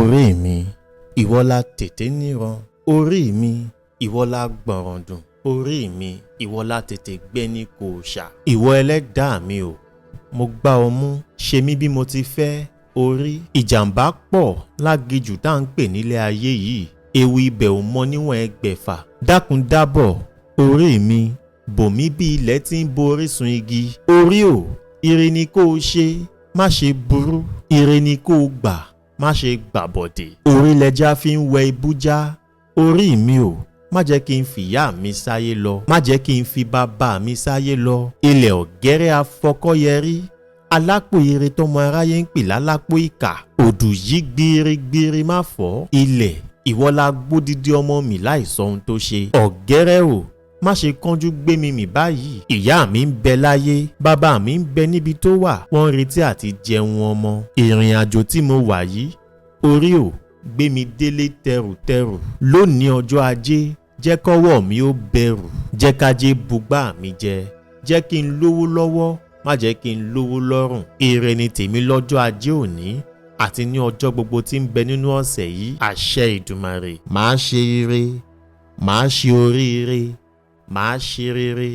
Orí mi, ìwọ la tètè níran. Orí mi, ìwọ la gbọ̀rọ̀dùn. Orí mi, ìwọ la tètè gbéni kò ṣà. Ìwọ ẹlẹ́dàá mi o, mo gbá ọ mú, ṣe mí bí mo ti fẹ́. Orí, ìjàmbá pọ̀ láginjù tá à ń pè nílé ayé yìí. Ewu ibẹ̀ ò mọ níwọ̀n ẹgbẹ̀fà. Dákun dábọ̀, orí mi, bò mí bí ilẹ̀ tí ń bo orísun igi. Orí o, ire ni kó o ṣe, má ṣe burú. Ire ni kó o gbà, má ṣe gbàbọ̀dè. Orí lẹja fi ń wẹ ibújá. Orí mi o, má jẹ́ kí n fìyá mi sáyé lọ, má jẹ́ kí n fi bàbá mi sáyé lọ. Ilẹ̀ ọ̀gẹ́rẹ́ afọkọ́yẹrí, alápò ire tọmọ aráyé ń pè lálápò ìkà. Òdù yìí gbirigbiri má fọ́. Ilẹ̀, ìwọ la gbódìdí ọmọ mi láì sọ ohun tó ṣe. Ọ̀gẹ́rẹ́ o, má ṣe kánjú gbé mi mì báyìí. Ìyá mi ń bẹ láyé, bàbá mi ń bẹ níbi tó wà, wọ́n ń retí àti jẹun ọmọ. Ìrìn àjò tí mo wà yìí, orí o, gbé mi délé tẹrùtẹrù. Lónìí ọjọ́ ajé, jẹ́ kọ́wọ́ mi ó bẹ̀rù, jẹ́ kájé bugbá mi jẹ, jẹ́ kí n lówó lọ́wọ́, má jẹ́ kí n lówó lọ́rùn. Ire ni tèmi lọ́jọ́ ajé òní àti ní ọjọ́ gbogbo tí ń bẹ nínú ọ̀sẹ̀ yìí. Àṣẹ Ìdùmarè. Màá ṣe ire, màá ṣe oríire, màá ṣe rere.